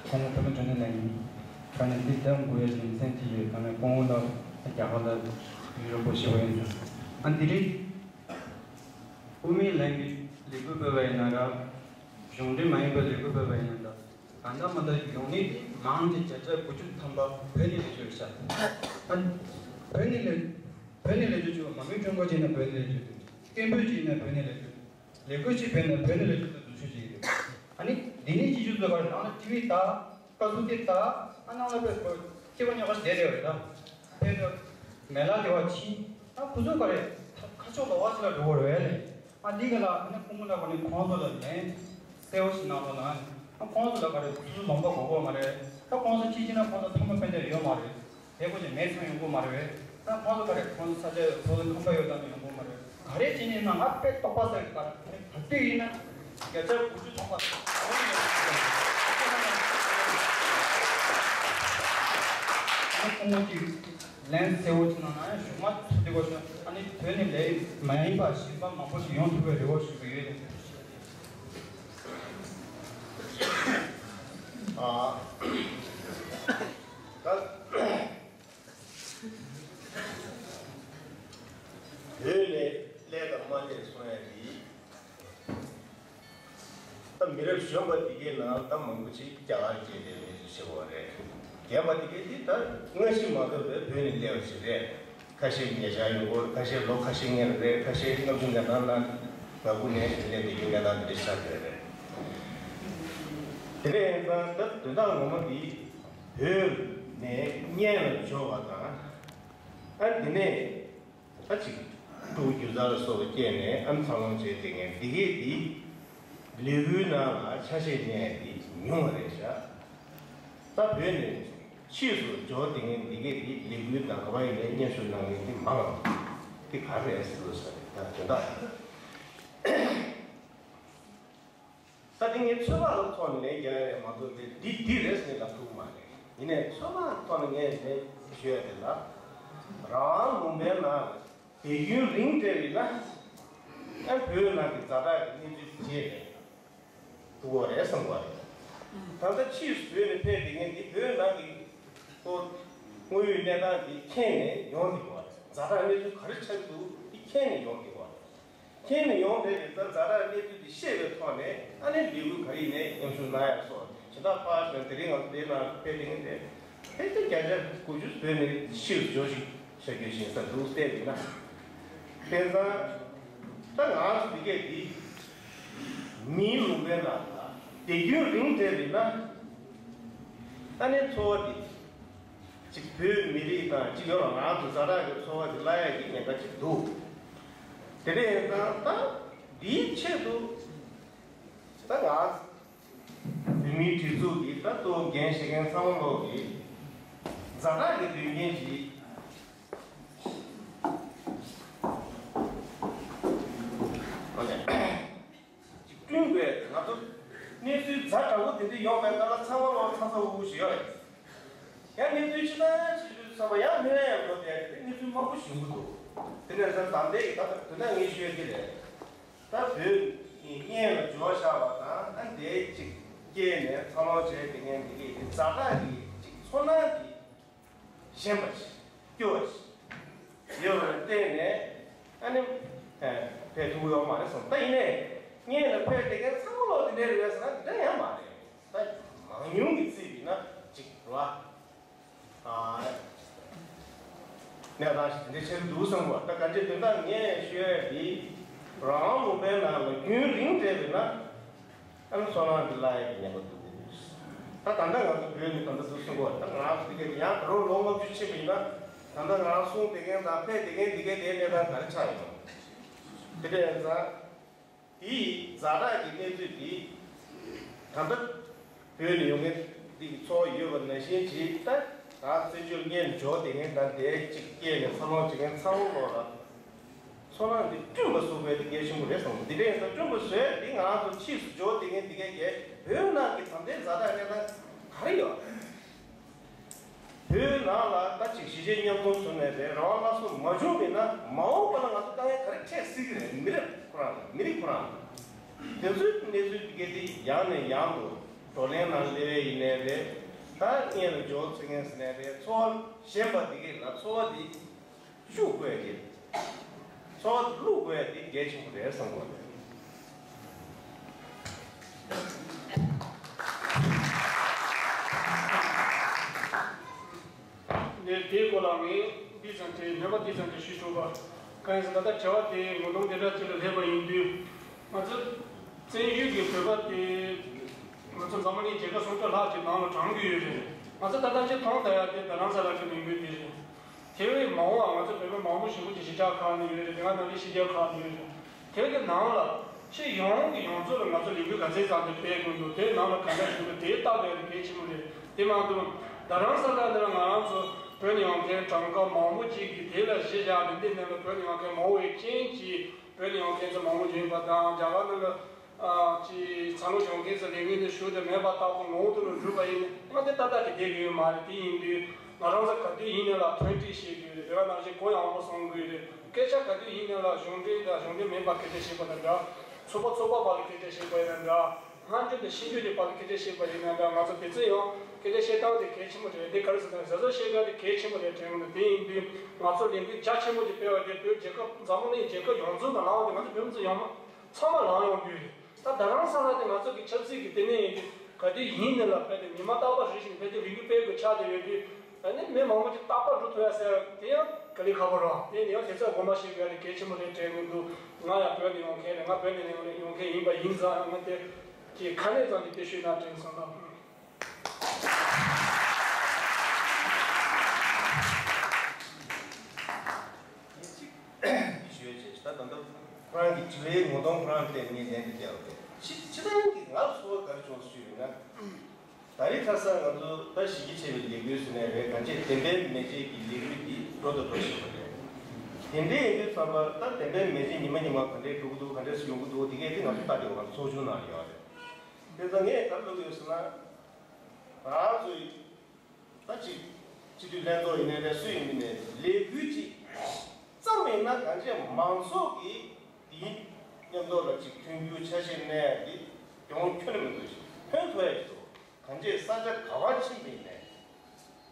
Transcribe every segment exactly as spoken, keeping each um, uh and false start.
སྐུ་ངོ་བུ་མོ་དྲིན་ལན་ཡིན། ཁ་ནས་འདི་ལྟར་དགོས་ཡ་རྒྱུ་མཚན་ཅི་ཡོད་ཁ་ནས་སྐུ་ངོ་ལ་རྒྱ་གར་ལ་ཡུ་རོབ་པོ་ཞེ་བ་ཡིན་ཟེར། ཨ་འདི་རེད། དབུ་མའི་ལན་གྱི་ལས་འགུལ་སྤེལ་བ་ཡིན་ན་ར། གཞུང་འབྲེལ་མ་ཡིན་པའི་ལས་འགུལ་སྤེལ་བ་ཡིན་ན་འདྲ། ད་ལྟ་མ་ལྟ་ཡོང་ནི་དེ་མང་ཆེ་བརྒྱ་ཆ་དགུ་བཅུ་ཐམ་པ་བོད་ནས་ལས་བྱོས་ཤག་ཨ་བོད་ནས་ལས་བོད་ནས་ལས་བྱོས་ཆོག་མ་མི་ཀྲུང་གོ་ཅིག་ན་བོད་ནས་ལས་བྱོས་འདུག་སྐད་འབོད་ཅིག་ན་བོད་ནས་ལས་བྱོས། ལས་འགུལ་ཅིག་སྤེལ་ན་བོད་ནས་ལས་བྱོས་འདུག་འཛུལ་ཞུགས་ཅིག་རེད། ཨ་ནི་འདི་ནས་སྤྱི་ཆུ་བཟོ་བར་ནང་ལ་ཊི་ཝི་ད། ཀ་སུ་ཏི་ད། ཨ་ནང་ལ་པའི་སྐྱེ་བ་ཉོ་ག་བསྡད་རེད་བ་ད། ཕན་ཚུན་མེ་ལ་དེ་བ་ཕྱིན། ཨ་ཁུ་ཚོ་ག་རེ་ཁ་ཕྱོགས་ལ་བ་ཞིག་ལ་འགྲོ་བར་བས་ལས། ཨ་འདི་ག་ལ་ཨ་ནི་ཁུ་མུ་ལ་ག་ནི་ཁོང་ཚོ་ལ་ལན་གསལ་བོ་ཞིག་གནང་རོགས་གནང་། ཨ་ཁོང་ཚོ་ལ་ག་རེ་ཁུ་ཚོ་ལོང་པ་གོ་གོ་མ་རེད། ཨ་ཁོང་ཚོ་ཕྱི་ཕྱི་ན་ཁོང་ཚོ་ཐ་མ་ཕན་ཐོགས་ཡོད་མ་རེད། དེ་ཁོ་ཚོ་མེད་ཚང་ཡོང་གོ་མ་རེད་བས། ཨ་ཁོང་ཚོ་ག་རེ་ཁོང་ཚོ་ས་ཆ་ཡོད་ཁོང་ཚོ་ཁང་པ་ཡོད་ཙང་ཡོང་གོ་མ་རེད། ག་རེ་བྱས་ནས་ན་ང་དཔེ་རྟོགས་པ་ཟེར་གི་ག་རེ་ག་དུས་ཡིན་ན་བརྒྱ་ཆ་དགུ་བཅུ་ཐམ་པ། ཁོང་ཚོ་གི་ལན་གསལ་བོ་ཅིག་གནང་ན་ཡང་གཞུག་མ་ཚུར་བསྡུ་དགོས་ཤོག་ཨ་ནི་བོད་ནས་ལས་མ་ཡིན་པ་གཞན་པ་མང་པོ་ཞིག་ཡོང་ཐུབ་པའི་རེ་བ་ཞུ་གི་ཡོད། ཨ། ད། བོད་ནས་སླེབས་དང་མ་སླེབས་གསུང་ཡ་དེ། ད་མི་རབས་གཞོན་པ་དེ་གའི་ནང་ད་མང་པོ་ཅིག་རྒྱ་གར་སྐྱེས་པའི་མི་ཚོ་ཆེ་བ་རེད། རྒན་པ་དེ་གའི་དེ་ད་སྔ་ཕྱི་མ་གཏོགས་པའི་བོད་ནས་སླེབས་པ་ཞིག་རེད། ཁ་ཤས་ཉེ་ཆར་ཡོང་གི་རེད། ཁ་ཤས་ལོ་ཁ་ཤས་སྔོན་རེད། ཁ་ཤས་ལྔ་བཅུ་ང་ནང་ན་ང་དགུ་ནས་སླེབས་བསྡད་རྒྱུ་གནས་སྟངས་དེ་འདྲ་ཆགས་བསྡད་རེད། དེ་འདྲ་ཡིན་ཙང་ད་དོན་དག་ངོ་མ་དེ། བོད་ནས་གཉེན་ལ་འབྱོར་བ་དང་། ཨ་དེ་ནས་ད་ཅིག་ཕྲུ་གུ་སྒྱུ་རྩལ་ལ་སོགས་པ་སྐྱེས་ནས་ཨ་འཚར་ལོངས་བྱས་བསྡད་མཁན་འདི་གས་འདི་ལས་འགུལ་ནང་ལ་ཆ་ཤས་གནས་འདི་ཉུང་བ་རེད་ཤག་ད་བོད་ནས་ཕྱིས་སུ་འབྱོར་བསྡད་མཁན་འདི་གས་འདི་ལས་འགུལ་ནང་ག་པར་ཡིན་ནའི་མཉམ་ཞུགས་གནང་མཁན་འདི་མང་བ་འདི་ག་རེ་རེད་ཟེར་ལབ་ས་རེད། ད་དོན་དག་ད་དེ་ངས་ཚོད་དཔག་གི་ཐོག་ནས་ལན་རྒྱག་ཡ་རེད་མ་གཏོགས་དེ་འདི་འདི་རེད་ཟེར་ནས་ལབ་ཐུབ་ཀྱི་མ་རེད། ཡིན་ནའི་ཚོད་དཔག་གི་ཐོག་ནས་ངས་ལན་ཞུ་ཡ་དེ་ལ། རང་ལུང་པའི་ནང་ལ་དུས་རྒྱུན་རིང་སྤྲད་པ་ཡིན་ན། ཨ་བོད་ནང་གི་ཛ་དྲག་གི་གནས་ཚུལ་དེ་རེད། ཐུབ་ཀྱི་རེད་བསམ་གྱི་རེད། ད་ལྟ་ཕྱིས་སུ་བོད་ནས་ཕེབས་བསྡད་མཁན་འདི་བོད་ནང་གི་ཁོ་དངོས་ཡོད་གནས་སྟངས་འདི་མཁྱེན་ནས་ཡོང་བསྡད་ཀྱི་རེད། ཛ་དྲག་གནས་ཚུལ་ག་རེ་ཆགས་ཀྱི་འདུག་འདི་མཁྱེན་ནས་ཡོང་བསྡད་ཀྱི་རེད། ཁྱེད་ནས་ཡོང་དེ་རེད། ད་ཛ་དྲག་གནས་ཚུལ་འདི་ཤེས་པའི་ཐོག་ནས་ཨ་ནི་ལས་འགུལ་ག་རེ་ཡིན་ནའི་མཉམ་ཞུགས་གནང་ཡག་སོགས་ཇི་ལྟར་ཕར་ཞོན་དེ་རིང་ང་ཚོ་འདིའི་ནང་ཕེབས་དེ་ངས་དེ་ཕལ་ཆེར་བརྒྱ་ཆ་དགུ་བཅུ་བོད་ནས་ཕྱིར་འབྱོར་ཞིག་བྱ་རྒྱུ་ཞིག་ས་འདུག་བལྟས་པས་ན། དེང་སང་ད་ང་ཚོ་འདི་གས་འདི་མིའི་ལུང་པའི་ནང་ལ་དུས་རྒྱུན་རིང་བསྡད་པས་ན། ཨ་ནི་འཚོ་བ་འདི། གཅིག་བོད་མི་རིགས་དང་གཅིག་ཡོད་ལ་ང་ཚོ་ཛ་དྲག་གི་འཚོ་བ་དེ་གླ་ཡག་གི་ཉེན་ཁ་ཅིག་འདུག་དེ་འདྲ་ཡིན་ཙང་ད་འདིའི་ཆེད་དུ་ད་ང་བོད་མིའི་སྒྲིག་འཛུགས་ཀྱི་ད་གཙོ་བོ་འགན་བཞེས་མཁན་ཚང་མ་ལོག་གི་ཛ་དྲག་གི་དོན་རྐྱེན་ཅིག་ཨོ་ལེ། ཅིག་བསྐྲུན་དགོས། ང་ཚོ་གནས་ཚུལ་ཛ་དྲག་པོ་དེ་འདྲ་ཡོང་བའི་སྐབས་ལ་ཚང་མ་ལོག་ཚ་ཚ་འུར་འུར་ཞིག་ཡོད་རེད། ཡང་གནས་ཚུལ་ཅི་ལྟར་ཅི་ཞུ་བསམ་པ་ཡང་མི་ལ་ཡང་འགྲོ་བསྡད་དེ་གནས་ཚུལ་མང་པོ་ཞིག་འདུག་དེ་ནས་ཟེར་ད་ལྟའི་ད་ལྟ་དོན་དག་ངས་ཞུ་ཡ་འདི་རེད། ད་བོད་ཀྱི་གཉེན་ལ་འབྱོར་བཞག་པ་དང་ཨ་འདས་ཅིག་སྐྱེས་ནས་འཚར་ལོངས་བྱས་དེ་ངས་འདི་གའི་ཛ་དྲག་གི་ཅིག་ཚོར་སྣང་འདི་ཞན་པ་ཞིག་སྐྱོ་བ་ཞིག་ཡོད་པར་བརྟེན་ནས་ཨ་ནི་ཕེབས་ཐུབ་ཡོད་མ་རེད་གསུངས། ད་ཡིན་ནའི་གཉེན་ལ་ཕེབས་དེ་གའི་ཚང་མ་ལོག་དེ་འདྲ་རེད་ཟེར་ན་དེ་འདྲ་ཡང་མ་རེད། ད་མང་ཉུང་གི་རྩིས་པས་ན་གཅིག་རེད་བ། ཨ་གནས་སྟངས་ཤིག་དེ་འདྲ་ཆགས་འདུག་བསམ་གོ། ད་ག་འདྲ་དོན་དག་ངས་ཤོད་ཡ་དེ་རང་ལུང་པའི་ནང་ལ་རྒྱུན་རིང་བསྡད་པས་ན། ཨ་ནི་ཚོར་སྣང་འདི་གླ་ཡག་གི་ཉེན་ཁ་འདུག་ད་ད་ལྟ་ང་ཚོ་བོད་ནས་ད་ལྟ་ཚུར་སོང་གོ། ད་ང་རང་ཚོ་འདི་ག་ཡང་ད་རུང་ལོ་ལྔ་བཅུ་ཕྱིན་པ་ཡིན་ན་ད་ལྟ་ང་རང་སོང་བསྡད་མཁན་དང་ཕེབས་བསྡད་མཁན་འདི་གའི་དེའི་གནས་སྟངས་ག་རེ་ཆགས་ཡོད་ན། དེ་འདྲ་ཡིན་ཙང་དེའི་ཛ་དྲག་གི་གནས་ཚུལ་འདི་ད་ལྟ་བོད་ནས་ཡོང་མཁན་འདི་གི་ཚོར་བ་ཡོད་པ་ནང་བཞིན་གྱིས་ད་ད་བཙན་བྱོལ་གཉེན་འབྱོར་བསྡད་མཁན་དང་དེ་གཅིག་སྐྱེས་ནས་འཚར་ལོངས་བྱེད་མཁན་ཚང་མ་ལོག་ལ། ཚོར་སྣང་འདི་བསྐྲུན་པ་གསུངས་པའི་དེ་གལ་ཆེན་པོ་རེད་བསམ། འདི་འདྲ་ཡིན་ཙང་བསྐྲུན་པ་བཟོས་འདི་ང་ཚོ་ཕྱིས་སུ་འབྱོར་བསྡད་མཁན་འདི་གའི་གལ་བོད་ནང་གི་ད་ལྟའི་ཛ་དྲག་གནས་སྟངས་ག་རེ་ཡོད། བོད་ནང་ལ་ད་ཅིག་གཞིས་བྱེས་མཉམ་འཛོམས་བཟོས་ནས་རེད། རང་དབང་སླར་གསོ་མ་བྱུང་བ་ཡིན་ན་མ་འོངས་པ་ལ་ང་ཚོ་དཀའ་ངལ་ག་རེ་འཕྲད་སྲིད་ཀྱི་རེད། མི་རབས་ཁོ་རང་ལ་མི་རིགས་ཁོ་རང་ལ་དེ་ཚོའི་གནས་ཚུལ་འདི་གའི་དེ་ཡང་ནས་ཡང་དུ་ བགྲོ་གླེང་ནང་སླེབས་ཡིན་ནའི་རེད། ད་སྔོན་ལ་འཇོག་ཚུལ་ངན་ཟེར་ནའི་རེད། ཚོར་བ་ཞེན་པ་འདི་གས་ལ་ཚོར་བ་འདི་བཅུག་དགོས་ཀྱི། ཚོར་བ་བླུག་དགོས་འདི་གལ་ཆེན་པོ་རེད་བསམ་གྱི་ཡོད། ནས་དེའི་སྐོར་ལ་ངས་འདི་ཙམ་དེ་སྨོན་པ་འདི་ཙམ་དེ་ཞུས་ཆོག་པ། གང་ཡིན་ཟེར་ན་ད་ལྟ་བྱ་བ་དེ་ངོ་གདོང་དེ་འདྲ་ཅིག་ལ་སླེབས་པ་ཡིན་དུས། ང་ཚོ་བཙན་བྱོལ་གྱི་བོད་པ་དེ་ང་ཚོ་འཛམ་བུ་གླིང་རྒྱལ་ཁབ་སུམ་ཅུ་ལྷག་ཅིག་ནང་ལ་གྲགས་ཀྱི་ཡོད་རེད། ང་ཚོ་ད་ལྟ་ཅིག་མཐོང་ད་ཡ་དེ་རྡ་རམ་ས་ལ་གི་ལས་འགུལ་དེ་རེད། དེ་བས་མ་འོངས་པ་ང་ཚོ་བོད་པ་མང་པོ་ཞིག་གི་གཞིས་ཆགས་ཁག་ནས་ཡོད་རེད། དེ་སྔ་ནང་བཞིན་ཕྱི་རྒྱལ་ཁག་ནས་ཡོད་རེད། དེ་གི་ནང་ལ་ཕྱི་ཡོངས་ཀྱི་ཡོངས་རྫོགས་ལ་ང་ཚོ་ལས་འགུལ་ག་ཚད་ཙམ་དེ་སྤེལ་དགོས་འདུག་དེའི་ནང་ལ་ག་འདྲ་ཞིག་འདུག་དེ་ལྟ་དགོས་དེ་གལ་ཆེན་པོ་རེད། དེ་མ་གཏོགས་རྡ་རམ་ས་ལ་འདི་ལ་ང་རང་ཚོ་བོད་ནས་ཡོང་མཁན་གྲངས་ཀ་མང་པོ་ཅིག་གིས་དེ་ལ་གཞི་བཞག་ནས་འདི་ནང་ལ་བོད་ནས་ཡོང་མཁན་མང་བོའི་རྐྱེན་གྱིས་བོད་ནས་ཡོང་མཁན་ཚོ་མང་པོ་ཡིན་པ་དང་། རྒྱ་གར་ནང་ལ་ཨ་ཅིག་འཚར་ལོངས་བྱུང་མཁན་ཚོ་ལས་འགུལ་འདི་ཞུགས་ཏེ་མེད་པ་ལྟ་བུ་ངོ་བོ་དེ་ལ་གྲུབ་པ་ཡིན་ན་ང་དེ་ཏག་ཏག་གི་བསྡད་ཀྱི་ཡོད་མ་རེད། དེ་ཡིན་དུས་ང་རང་ཚོ་ག་དུས་ཡིན་ནའི་ལ་མཐུན་སྒྲིལ་བྱེད་དགོས་རེད། དེ་ག་ནང་བཞིན་གུ་ཡངས་པོ་བསྲུང་དགོས་རེད། སྐད་ཆ་ག་དུས་ཡིན་ནའི་ལ་གཞུང་འབྲེལ་དང་གཞུང་འབྲེལ་མིན་པ་སྐད་ཆ་བཤད་པ་དང་འདྲ། ཚོགས་པ་ཚོགས་པ་བར་ལ་སྐད་ཆ་བཤད་པ་ཡིན་ན་འདྲ། སྔ་འགྱུར་དང་ཕྱི་འགྱུར་གྱི་བར་ལ་སྐད་ཆ་བཤད་པ་ཡིན་ན་འདྲ། ང་ཚོ་དེ་ཚོ་ཡང་སྐད་ཆ་བཤད་སྟངས་དེ་གལ་ཆེན་པོ་རེད། དེ་ག་རེ་ཟེར་ན་བཟོ་བཟོ་བཤད་སྟངས་དེ་གལ་ཆེན་པོ་རེད་དྲན་གྱི་འདུག་དེ་ཡིན་དུས་ང་ཚོ་ལས་འགུལ་རྒྱ་ཆེན་པོ་ཅིག་སྤེལ་བ་དེ་བོད་རྒྱལ་ཁབ་འཛམ་བུ་གླིང་རྒྱལ་ཁབ་ཡོངས་རྫོགས་ནང་ལངས་པ་དེ་ང་ཚོ་བོད་མི་ཚོ་ཡོང་མ་ཚང་མ་ལངས་ཡོང་དུས་རེད། ད་རྡ་རམ་ས་ལ་དེ་ང་ཚོ་གི་ཆབ་སྲིད་ཀྱི་ལྟེ་གནས་ཡིན་དུས་ག་དུས་ཡིན་ནའི་ལ་ཕེབས་ཏེ་ཉི་མ་རྟག་པར་རེ་བཞིན་ཕེབས་ཏེ་ལས་འགུལ་སྤེལ་དགོས་ཆགས་བསྡད་ཡོད་དུས། ཨ་ནི་མི་མང་པོ་ཅིག་རྟག་པར་འགྲོ་ཐུབ་ཡ་ཟེར་དེ་ཡང་དཀའ་ལས་ཁག་པོ་རེད། དེ་ཡང་དེ་ཚོ་དགོངས་པ་བཞེས་དགོས་ཡ་དེ་གལ་ཆེན་པོ་རེད་དྲན་གྱི་འདུག་ང་ཡང་བོད་ནས་ཡོང་མཁན་རེད། ང་བོད་ནས་ཡོང་མཁན་ཡིན་པ་ཡིན་ཙང་ང་དེ་གི་ཁ་ནས་ཙང་གི་དེ་ཤོད་ན་དྲན་སོང་ལ། ཞུས་བྱས་ད་ད་ལྟ་ཁོ་རང་གི་དྲི་བའི་ངོ་གདོང་ཁོ་རང་བལྟས་ངས་ལན་དེ་བརྒྱབ་པ་རེད། ཕྱི་ཕྱི་ནང་གི་ང་ལ་ཚོར་བ་ག་རེ་བྱུང་ཞུས་ཡོད་ན། ད་རེས་ཁ་སང་ང་ཚོ་ད་གཞི་རྒྱ་ཆེ་བའི་ལས་འགུལ་ཟེར་ནའི་རེད། གང་ཅི་བདེན་པའི་མེ་ལྕེ་གི་ལས་འགུལ་འདི་འགྲོ་དང་འགྲོ་བཞིན་པ་རེད། དེ་འདྲའི་ཡིན་དུས་ཙམ་པ་ད་བདེན་པའི་མེ་ལྕེ་ཉི་མ་ཉི་མ་ག་འདྲས་འགྲོ་གི་འདུག་ག་འདྲས་སུ་ཡོང་གི་འདུག་དེ་གས་དེ་ང་ཚོ་ལྟ་དེ་ང་ཚོ་ཚོགས་ཆུང་ནང་ལ་ཡོད་རེད། དེ་ཚོ་ངས་ག་རེ་ལབ་ཀྱི་ཡོད་ཟེར་ན། ང་ཚོའི་ད་ཅིག་སྤྱི་འཐུས་ལྷན་ཚོགས་ཡིན་ནའི་རེད། སུ་ཡིན་ནའི་ལས་འགུལ་ཅིག་ཙམ་ཡིན་ན་གང་ཅི་མང་ཚོགས་ཀྱི་དེའི་མཉམ་དུ་ལ་ཅིག་མཐུན་འགྱུར་ཆ་ཤས་གནས་ཡ་འདི་ཡོང་ཁྱོན་ནས་མི་འདུག་ཅིག་ཕན་ཐོགས་ཡ་ཅིག་འདུག་གང་ཅི་ས་ཆ་ག་བ་ཕྱིན་པ་ཡིན་ནའི་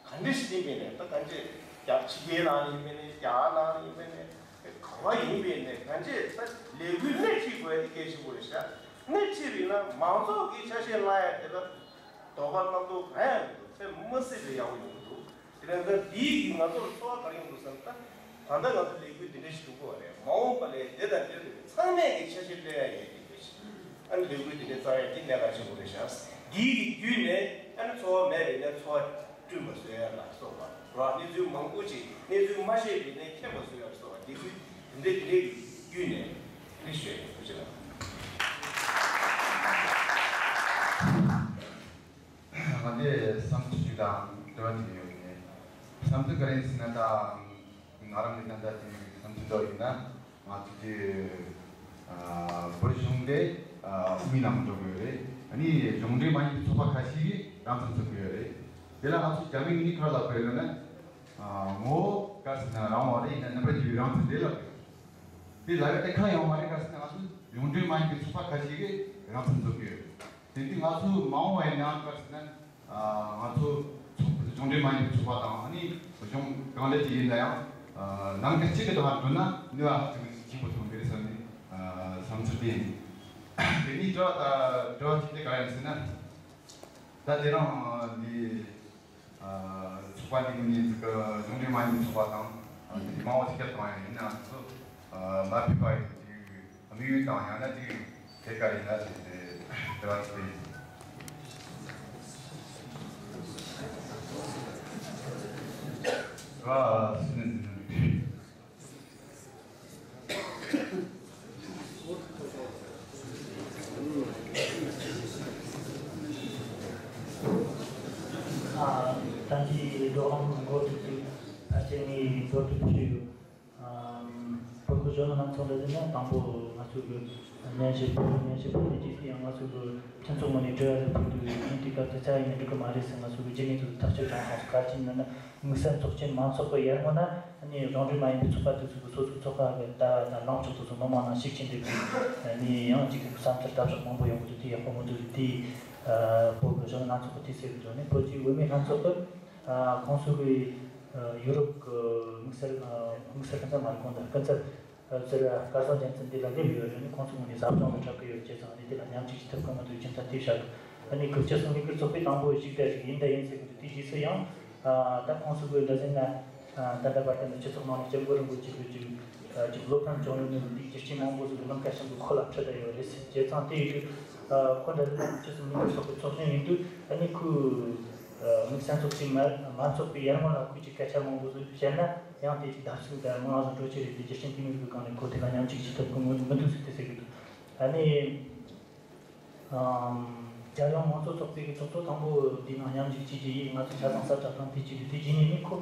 ག་འདྲ་ཞིག་ཡིན་པ་ཡིན་ནའི་ད་གང་ཅི་རྒྱ་ཕྱི་རྒྱལ་ནང་ཡིན་པ་ཡིན་ནའི་རྒྱ་གར་ནང་ཡིན་པ་ཡིན་ནའི་ག་བ་ཡིན་པ་ཡིན་ནའི་གང་ཅི་ད་ལས་འགུལ་སྣེ་ཁྲིད་དགོས་ཡ་དེ་གལ་ཆེན་པོ་རེད་ཤག་སྣེ་ཁྲིད་པ་ཡིན་ན་མང་ཚོགས་ཀྱི་ཆ་ཤས་གནང་ཡ་དེ་ལ་དོགས་པ་རྣམ་རྟོག་གང་ཡང་མི་འདུག་དཔེ་མི་སྲིད་པའི་ཡག་པོ་ཡོང་གི་འདུག་དེ་ནས་ད་འདིའི་གིས་ང་ཚོར་ཚོར་བ་ག་རེ་ཡོང་འདུག་ཟེར་ན། ད་ད་ལྟ་ང་ཚོ་ལས་འགུལ་འདི་འདྲ་ཞིག་འགྲོ་དགོས་པ་རེད། མ་འོངས་པ་ལ་འདི་དང་འདི་རེད། ཚང་མས་ཀྱི་ཆ་ཤས་ལེན་ཡ་ཡོད་ཀྱི་རེད། ཨ་ནི་ལས་འགུལ་འདི་འདྲ་རྩ་ཡ་འདི་གནད་འགག་ཆེན་པོ་རེད་ཤག་འདིའི་གི་བརྒྱུད་ནས་ཨ་ནི་ཚོར་བ་མེད་པའི་ནས་ཚོར་བ་བསྐྲུན་པ་བཟོ་ཡ་ལ་སོགས་པ་རེད། གནས་ཚུལ་མང་པོ་ཅིག་གནས་ཚུལ་མ་ཤེས་པའི་ནས་མཁྱེན་པ་བཟོ་ཡ་ལ་སོགས་པ་ལས་འགུལ་འདི་འདྲ་འདི་འདྲའི་གི་བརྒྱུད་ནས་འདི་ཞུ་ཡ་ཡིན། ཐུགས་རྗེ་གནང་། ང་ཚོས་བསམ་ཚུལ་ཞིག་དང་འབྲེལ་བ་ཅིག་ཡོད་ནས། བསམ་ཚུལ་ག་རེ་ཡིན་ཟེར་ན། ད་ང་རང་གི་ད་ལྟ་དེ་བསམ་ཚུལ་འདྲ་ཡིན་ན། ང་ཚོ་དེ་ཨ་བོད་གཞུང་དེ་ཨ་དབུ་མའི་ལམ་འགྲོ་དགོས་རེད། ཨ་ནི་གཞུང་འབྲེལ་མ་ཡིན་པའི་ཚོགས་པ་ཁ་ཤས་ཀྱིས་རང་བཙན་རྩོད་ཀྱི་ཡོད་རེད། དེ་ལ་ང་ཚོ་རྒྱ་མི་གཉིས་ཁར་ལ་བོད་ལ་ན་ཨ་ངོ་བོ་ག་ཟེར་ན་རང་དབང་རེད། ཡིན་ན་རྣམ་པ་རྒྱལ་བའི་རང་བཙན་རེད་ལབ་ཡོད། དེ་ལབ་ཡ་དེ་གང་ཡོང་མ་རེད། ག་ཟེར་ན་ང་ཚོ་གཞུང་འབྲེལ་མ་ཡིན་པའི་ཚོགས་པ་ཁ་ཤས་ཀྱིས་རང་བཙན་རྩོད་ཀྱི་ཡོད། དེ་དུས་ང་ཚོ་མ་འོངས་པའི་ནང་ག་ཟེར་ན་ང་ཚོ་ཚོགས་གཞུང་འབྲེལ་མ་ཡིན་པའི་ཚོགས་པ་དང་ཨ་ནི་གཞུང་གང་འདྲ་ཅིག་ཡིན་ན་ཡང་ལམ་ཁ་གཅིག་གི་ཐོག་ནས་འགྲོ་ན་ནུས་པ་ཧ་ཅང་ཆེན་པོ་ཐོན་གྱི་རེད་བསམ་ནས་བསམ་ཚུལ་དེ་ཡིན། དེ་ནས་དྲི་བ་ད་དྲི་བ་གཅིག་དེ་ག་རེ་ཡིན་ཟེར་ན། ད་དེ་རིང་འདི། ཚོགས་པ་འདི་ངོས་ནས་ཅིག་གཞུང་འབྲེལ་མ་ཡིན་པའི་ཚོགས་པ་དང་། དེ་མང་བོ་ཞིག་བསྐྱར་གཏོང་ཡ་ཡིན་ན་ང་ཚོ་མ་ཕེབས་པ་ཡིན་ཅིག་དམིགས་ཡུལ་དང་ཡང་ན་ཅིག་དེ་ག་ཡིན་ན་ཅིག་དེ་དྲི་བ་ཅིག་ཡིན། དྲི་བ་སུ་ནས་འཛིན་ན་འགྲིག་གི། ད་ཅི་འགྲོ་ཁམས་འགོ་ཐུག་ཅིག་ཕལ་ཆེར་ངས་མདོར་བསྡུས་ཞུས་ཡོད། བོད་ཀྱི་གཞོན་ནུ་ལྷན་ཚོགས་འདི་ནི་དང་པོ་ང་ཚོ་གི་སྨྱན་བྱད་ཕུལ་སྨྱན་བྱད་ཕུལ་ནས་ཅིག་སུ་ཡང་ང་ཚོ་གི་ཁྱེད་ཚོ་ངོས་ནས་འབྲེལ་བ་རེ་ཕུལ་དུས་ཡིན་དུས་སྐབས་དེ་ཚ་ཡིན་ན་འགྲིག་གི་མ་རེད་ཟེར་ང་ཚོ་གི་རྒྱུ་ངེས་ཚོ་ཐག་གཅོད་བྱུང་སོང་། ག་ཅི་ཡིན་ན་དམིགས་བསལ་ཚོགས་ཆེན་མང་ཚོགས་ཀྱི་ཡར་སྔོན་ན་ནི་གཞུང་འབྲེལ་མ་ཡིན་པའི་ཚོགས་པ་དེ་ཚོ་གི་སོ་སོའི་ཚོགས་པ་གི་ད་ད་ལངས་ཕྱོགས་དེ་ཚོ་མི་མང་ནང་ཞུགས་ཕྱིན་འདུག་གི་ནི་ཡང་ཅིག་བསམ་འཆར་དྲ་ཕྱོགས་མང་པོ་ཡོང་གི་འདུག་དེ་ཡག་པོ་མི་འདུག་དེ་བོད་ གཞུང་ལྷན་ཚོགས་ཀྱི་དུས་ཚོད་ཀྱི་ཐོག་ནས་བོད་ཀྱི་བུད་མེད་ལྷན་ཚོགས་ཀྱི་ཁོང་ཚོ་གི་ཡུ་རོབ་ཀྱི་དམིགས་བསལ་དམིགས་བསལ་ཁ་ཚ་མ་རེད། གང་ལྟར་སྐུ་ཚབ་ཟུར་སྐལ་བཟང་རྒྱལ་མཚན་འདི་ལ་སླེབས་ཡོད་རེད། ནི་ཁོང་ཚོ་ངོས་ནས་ཟབ་སྦྱོང་དང་འཁྲབ་ཀྱི་ཡོད་ཅེས་ཙང་ནི་དེ་ལ་མཉམ་ཞུགས་ཅིག་ཐུབ་ཀྱི་མི་འདུག་རྒྱུ་མཚན་དེ་བཤད་འདུག་ཨ་ནི་ཁུལ་སྤྱི་ཚོགས་ལས་འགུལ་ཚོགས་པའི་དང་པོ་ཞིག་དེ་ཞིག་ཡིན་ད་ཡིན་ཟེར་གྱི་འདུག་དེ་རྗེས་སུ་ཡང་ད་ཁོང་ཚོ་གི་འདྲ་ཟིན་ན་ད་ལྟ་བར་དུ་ནི་སྤྱི་ཚོགས་ནང་ནས་སྐྱབས་མགོན་རིན་པོ་ཆེ་གི་ཅིག་ཅིག་སློབ་ཕྲུག་བྱུང་ཡོད་ནི་འདི་རྒྱུ་རྐྱེན་མང་པོ་ཟིག་གི་ལམ་ཁ་བྱང་གི་ཁོ་ལ་ཁྲིད་བསྡད་ཡོད་རེད་ཟེར་བྱས་ཙང་དེ་ཡིན་དུས་ཁོ་འདྲ་ཟིན་ན་སྤྱི་ཚོགས་ལས་འགུལ་ཚོགས་པའི་ཚོགས་གཞོན་ཡིན་དུས་ཨ་ནི་ཁོའི་དམིགས་བསལ་ཚོགས་ཆེན་མ་མ་འཚོགས་པའི་ཡར་སྔོན་ལ་ཁོས་ཅིག་སྐད་ཆ་མང་པོ་ཟིག་བཤད་ན། ཡང་དེ་ཅིག་བརྡབ་གསིག་དང་མང་ཙམ་འགྲོ་ཆེད་རེད་དེ་རྒྱུ་རྐྱེན་དེ་མོ་ཟིག་གི་སྒང་ནས་ཁོ་དེ་ལ་མཉམ་ཞུགས་བྱེད་ཐུབ་ཀྱི་མི་མི་འདུག་ཟེར་དེ་ཟེར་གི་འདུག་ཨ་ནི་ཨམ་རྒྱལ་ཡོངས་མང་གཙོ་ཚོགས་པའི་གི་ཚོགས་གཙོ་དང་པོ་དེའི་ནང་མཉམ་ཞུགས་བྱས་རྗེས་ཡིས་ང་ཚོ་ཆ་ཚང་གསལ་བསྒྲགས་དང་དེ་བྱས་རྗེས་དེ་རྗེས་ནས་ནི་ཁོ་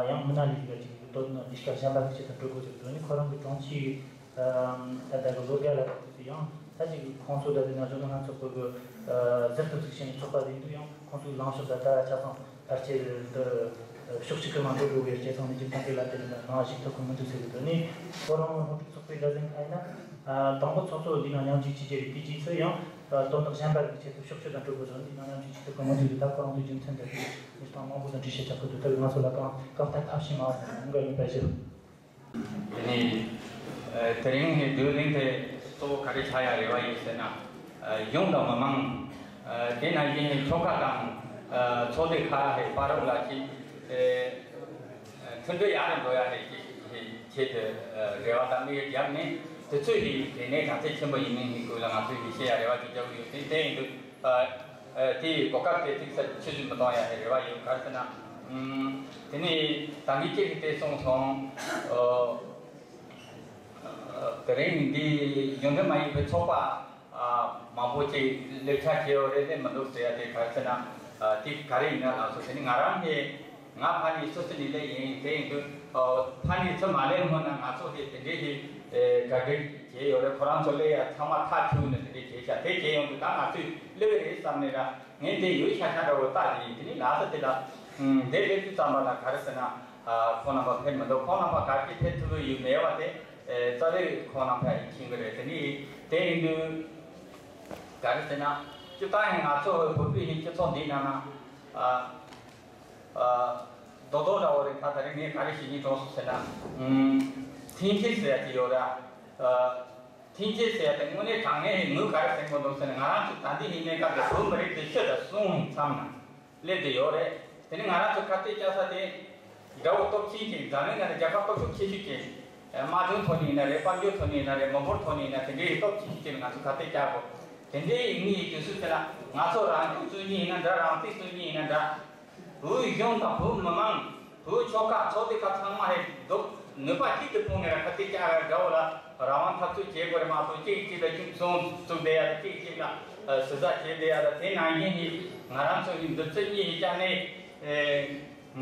ཡང་མི་སྣ་ལས་ཀ་ཅིག་གི་དོ་སྣང་ལས་ཀ་གཞན་པ་གི་ཆེད་དུ་འགྲོ་དགོས་ཟེར་དོན་ནི་ཁོ་རང་གི་གྲོང་ཁྱེར་ད་ལྟ་གི་ལོ་བརྒྱ་ལ་ཡང་ད་ཅིག་ཁོང་ཚོ་ད་ལྟ་ན་གཞོན་ནུ་ལྷན་ཚོགས་པ་གི་ཟུར་དུ་གཟིགས་བྱས་ནས་ཚོགས་པ་ཡིན་དུས་ཡང་ཁོང་ཚོའི་ལངས་ཕྱོགས་ད་ལྟ་ཆ་ཚང་ཕལ་ཆེར་འདི་ཕྱོགས་གཅིག་གི་ནང་འགྲོ་དགོས་པའི་རྐྱེན་ཙང་ནས་རྒྱུ་མཚན་དེ་ལ་དེ་ནི་ནང་ཞིག་ཐུབ་ཀྱི་མི་འདུག་ཟེར་གི་འདུག་ནི་ཁོ་རང་སློབ་ཕྲུག་ཚོགས་པའི་འདྲ་ཟིན་ཁ་ཡིན་ན་དང་པོ་ཚོགས་གཙོ་འདི་ནང་མཉམ་ཞུགས་བྱེད་ཀྱི་རེད། དེ་རྗེས་སུ་ཡང་དོན་དག་གཞན་པ་གི་ཆེད་དུ་ཕྱོགས་གཅིག་ལ་འགྲོ་དགོས་ཙང་འདི་ནང་མཉམ་ཞུགས་བྱེད་ཐུབ་ཀྱི་མི་འདུག་ད་ཁོ་རང་ཚོའི་རྒྱུ་མཚན་འདི་མི་སྟངས་མང་པོ་དང་འགྲེལ་བཤད་རྒྱག་གི་འདུག་ད་ང་ཚོ་ལ་གང་གང་ལྟར་ཐབས་ཤེས་མང་བ་དགོངས་འགལ་མེད་པ་ཞུ། དེ་ནས་ཨ་དེ་རིང་ནས་བསྡུ་ལེན་དེ་གཙོ་བོ་ག་རེ་ཆགས་ཡ་རེ་བ་ཡིན་ཟེར་ན། ཨ་གཞུང་དང་མི་མང་། ཨ་དེ་ནང་བཞིན་ནས་ཆོལ་ཁ་དང་ཨ་ཚོགས་སྡེ་ཁག་ཧེ་བར་ལ་ཅིག་ཨ་མཐུན་སྒྲིལ་ཡག་རུ་འགྲོ་ཡ་ཧེ་ཅིག་ཧེ་ཆེད་དུ་ཨ་རེ་བ་དང་དམིགས་ཡུལ་བརྒྱབ་ནས་དུས་ཚོད་ཀྱི་དེ་ནས་གྲངས་ཚད་ཆེན་པོ་ཡིན་མིན་ནི་སྐོར་ལ་ང་ཚོས་ཡིད་ཆེས་ཡ་རེ་བ་ཅིག་བརྒྱབ་ཡོད། དེ་དེ་ཡིན་དུས། ཨ་ཨ་དེའི་གོ་སྐབས་དེ་ཏིག་ཙམ་ཆུད་ཟོས་མི་གཏོང་ཡ་ཧེ་རེ་བ་ཡོད། ག་རེ་ཟེར་ན། ཨམ་དེ་ནས་ད་གིན་གཅིག་གིས་དེ་གསུངས་སོང་། ཨ་ཨ་དེ་རིང་འདི་གཞུང་འབྲེལ་མ་ཡིན་པའི་ཚོགས་པ་ཨ་མང་པོ་ཅིག་སླེབས་ཆ་བྱས་ཡོད་རེད། སླེབས་མི་འདུག་ཟེར་ཡ་དེ་ག་རེ་ཟེར་ན། ཨ་དེ་ག་རེ་ཡིན་ན་ལགས་སོ། དེ་ནི་ང་རང་ནས་ང་ཕ་ནས་སུད་སི་ནས་སླེབས་ཡིན། དེ་ཡིན་དུས་ཨ་ཕ་ནས་ཚུར་མ་སླེབས་སྔོན་ན་ང་ཚོ་དེ་དེ་འདྲའི་ཞིག་ཨེ་གྲ་སྒྲིག་བྱས་ཡོད་རེད། ཁོ་རང་ཚོ་སླེབས་ཡ་ཚང་མ་ཐག་ཆོད་ནས་དེ་འདྲའི་བྱས་ཤག་དེ་བྱས་ཡོང་དུས་ད་ང་ཚོས་སླེབས་ཀྱི་རེད་བསམ་ནས་ར། ངས་འདི་ཡུལ་ཤ་ཤ་འདྲ་བོ་བལྟ་དེ་ཡིན། དེ་ནི་ལགས་སོ། དེ་ལ་ཨུམ་འདི་སླེབས་དུས་ཙམ་པ་ལ་ག་རེ་ཟེར་ན། ཨ་ཁོང་རྣམ་པ་ཕེབས་མི་འདུག་ཁོང་རྣམ་པ་ག་གེ་ཕེབས་ཐུབ་ཀྱི་ཡོད་མེད་པ་དེ་ཨེ་རྩ་བའི་ཁོང་རྣམ་པ་ཡིན་མཁྱེན་གྱི་རེད། དེ་ནི་དེ་ཡིན་དུས་ག་རེ་ཟེར་ན། སྤྱིར་བཏང་ཡང་ང་ཚོ་བོད་པའི་ཡིན་སྤྱི་ཚོགས་འདིའི་ནང་ན་ཨ་ཨ་རྡོག་རྡོག་འདྲ་བོ་རེད། ད་ད་རེས་ངས་ག་རེ་ཞུ་སྙིང་བྲོ་སོང་ཟེར་ན། ཨུམ་འཐེན་འཁྱེར་ཟེར་ཡ་ཅིག་ཡོད་ར། ཨ་འཐེན་འཁྱེར་ཟེར་ཡ་དེ་དངོས་གནས་དྲང་གནས་ངོས་ག་རེ་ཟེར་དགོས་འདུག་ཟེར་ན། ང་རང་ཚོ་ད་འདི་ཡིན་གནས་སྐབས་དེ་བོད་མི་རིགས་དེ་ཤི་དང་གསོན་མཚམས་ན་སླེབས་བསྡད་ཡོད་རེད། དེ་ནི་ང་རང་ཚོ་ཁ་གཏད་བཅག་ས་དེ་དགྲ་བོ་སྟོབས་ཆེན་ཅིག་འཛམ་གླིང་ནང་ནས་རྒྱལ་ཁབ་སྟོབས་ཤུགས་ཆེ་ཤོས་ཅིག་དམག་དོན་ཐོག་ནས་ཡིན་ན་རེད། དཔལ་འབྱོར་ཐོག་ནས་ཡིན་ན་རེད། མི་འབོར་ཐོག་ནས་ཡིན་ན་དེ་འདྲའི་སྟོབས་ཆེ་ཤོས་ཅིག་ལ་ང་ཚོ་ཁ་གཏད་བཅག་དགོས། དེ་འདྲའི་ཡིན་ངེས་ཀྱི་དུས་ཚོད་དེ་ལ་ང་ཚོ་རང་སྐྱོང་རྩོད་མཁན་ཡིན་ན་འདྲ། རང་བཙན་རྩོད་མཁན་ཡིན་ན་འདྲ། བོད་གཞུང་དང་བོད་མི་མང་། བོད་ཆོལ་ཁ་ཚོགས་སྡེ་ཁག་ཚང་མ་ཧེ་འདུག་ནུས་པ་གཅིག་ཏུ་སྤུངས་ནས་ར་ཁ་གཏད་བཅག་ར་དགྲ་བོ་ལ་རང་དབང་འཐབ་རྩོད་བྱེད་དགོས་རེད་མ་གཏོགས། གཅིག་གཅིག་ལ་ཁྱིམ་ཚང་བཙུགས་བསྡད་ཡ་དང་། གཅིག་གཅིག་ལ་ཨ་ཟུར་ཟ་བྱེད་བསྡད་ཡ་དང་། དེ་ནང་བཞིན་ཧེ་ང་རང་ཚོ་ཡི་འདུ་ཚོད་གཉིས་ཧེ་བཅག་ནས་ཨེ་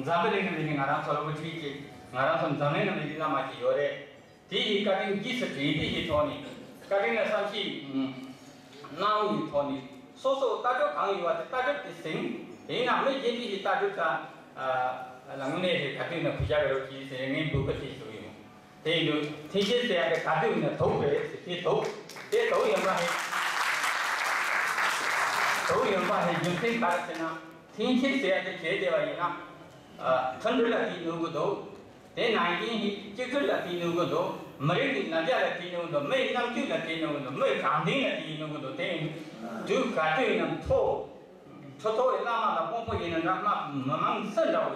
འཛམ་བུ་གླིང་གི་ནི་ང་རང་ཚོ་ལ་དབུ་ཁྲིད་ཅིག་ང་རང་ཚོ་འཛམ་གླིང་གི་མི་རིགས་བླ་མ་ཅིག་ཡོད་རེད། དེ་ཡི་བཀའ་དྲིན་རྗེས་སུ་དྲན་པའི་ཡི་ཐོག་ནས། བཀའ་དྲིན་ལ་བསམ་ཤེས་གནང་བའི་ཐོག་ནས། སོ་སོ་ལྟ་གྲུབ་གང་ཡོད་པ་དེ་ལྟ་གྲུབ་དེ་ཟིན། ཡིན་ན་མི་གཞན་གྱི་ཡི་ལྟ་གྲུབ་དང་། ལ་དངོས་གནས་དེ་ག་དུས་ན་གུས་ཞབས་རོགས་གྱིས་ཟེར་ངས་འབོད་སྐུལ་ཞིག་ཞུ་ཡོང་། དེ་ཡིན་དུས་འཐེན་འཁྱེར་ཟེར་ཡ་དེ་ག་དུས་ན་དུག་རེད་ཟེར། དེ་དུག་དེ་དུག་ཡིན་པ་ཧེ། དུག་ཡིན་པ་ཧེ་རྒྱུ་མཚན་ག་རེ་ཟེར་ན། འཐེན་འཁྱེར་ཟེར་ཡ་དེ་བྱས་བསྡད་པ་ཡིན་ན། ཨ་མཐུན་སྒྲིལ་ལ་བརྟེན་ནུས་ཀྱི་འདུག་དེ་ནང་བཞིན་གཅིག་སྒྲིལ་ལ་བརྟེན་ནུས་ཀྱི་འདུག་མི་རིགས་ཀྱི་ལ་རྒྱ་ལ་བརྟེན་ནུས་ཀྱི་འདུག་མི་ཡི་རྣམ་དཔྱོད་ལ་བརྟེན་ནུས་ཀྱི་འདུག་མི་ཡི་དྲང་བདེན་ལ་བརྟེན་ནུས་ཀྱི་འདུག་དེ་ཡིན་དུས་ག་དུས་ཡིན་ན་མཐོ། ཁྲི་ཐོག་གི་བླ་མ་དང་དཔོན་པོ་ཡིན་ན་འདྲ། མི་མང་སུ་འདྲ་བོ་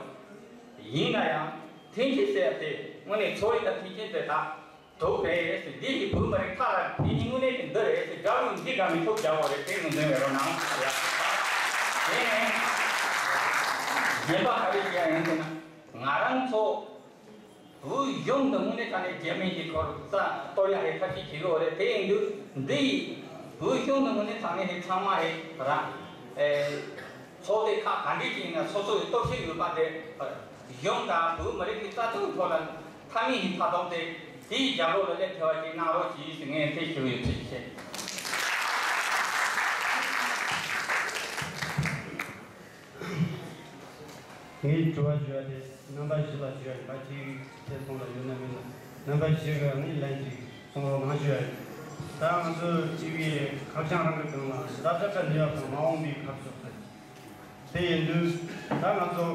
ཡིན་ན་ཡང་། འཐེན་འཁྱེར་ཟེར་ཡ་དེ་དངོས་གནས་འཚོ་བའི་ད་འཐེན་འཁྱེར་དེ་དག་དུག་རེད་ཟེར། འདི་ཡི་བོད་མི་རིགས་ཁ་ལ་བོད་ཉིད་དངོས་གནས་ཀྱི་འདི་རེད་ཟེར། དགྲ་བོ་འདི་དགྲ་མི་ཐུབ་རྒྱག་དགོས་རེད། དེ་ངོས་འཛིན་རེ་རོགས་གནང་ཟེར་ཡ། དེ་ནས་གཞན་པ་ག་རེ་བཤད་ཡ་ཡིན་ཟེར་ན། ང་རང་ཚོ་བོད་གཞུང་དུ་དངོས་གནས་དྲང་གནས་རྒྱ་མི་ཡི་སྐོར་རྩ་གཏོར་ཡ་ཧེ་ཐབས་ཤེས་བྱེད་དགོས་རེད། དེ་ཡིན་དུས་འདི་ཡི་བོད་གཞུང་དུ་དངོས་གནས་དྲང་གནས་ཧེ་ཚང་མ་ཧེ་ར་ཨེ་ཚོགས་སྡེ་ཁག་ག་འདྲས་ཅིག་ཡིན་ན་སོ་སོ་ཡི་སྟོབས་ཤུགས་ཡོད་པ་དེ་གཞུང་དང་བོད་མི་རིགས་ཀྱི་རྩ་དོན་ཐོག་ལ་མཐའ་མའི་ཡི་མཐའ་སྟོབས་དེ་དེའི་རྒྱབ་ལོགས་ལ་སླེབས་ཐུབ་པ་ཅིག་གནང་རོགས་གྱིས་ཟེར་ངས་དེ་ཞུ་ཡོད་ཚུལ་བཤད། ངས་དྲི་བ་ཞུ་ཡ་དེ་རྣམ་པ་བཞི་ལ་ཞུ་ཡ་ཡིན་པ། གཅིག་དེ་གསུང་ལ་ཡོད་ན་མེད་ན། རྣམ་པ་བཞི་གི་ནི་ལན་གཅིག་གསུང་རོགས་གནང་ཞུ་ཡ་ཡིན། ད་ང་ཚོ་སྤྱི་པའི་ཁ་བྱང་རང་གི་སྒང་ལ་ས་ཁྲ་ཁ་ནུས་པ་དང་མ་འོངས་པའི་ཁ་ཕྱོགས་ཟེར། དེ་ཡིན་དུས་ད་ང་ཚོ་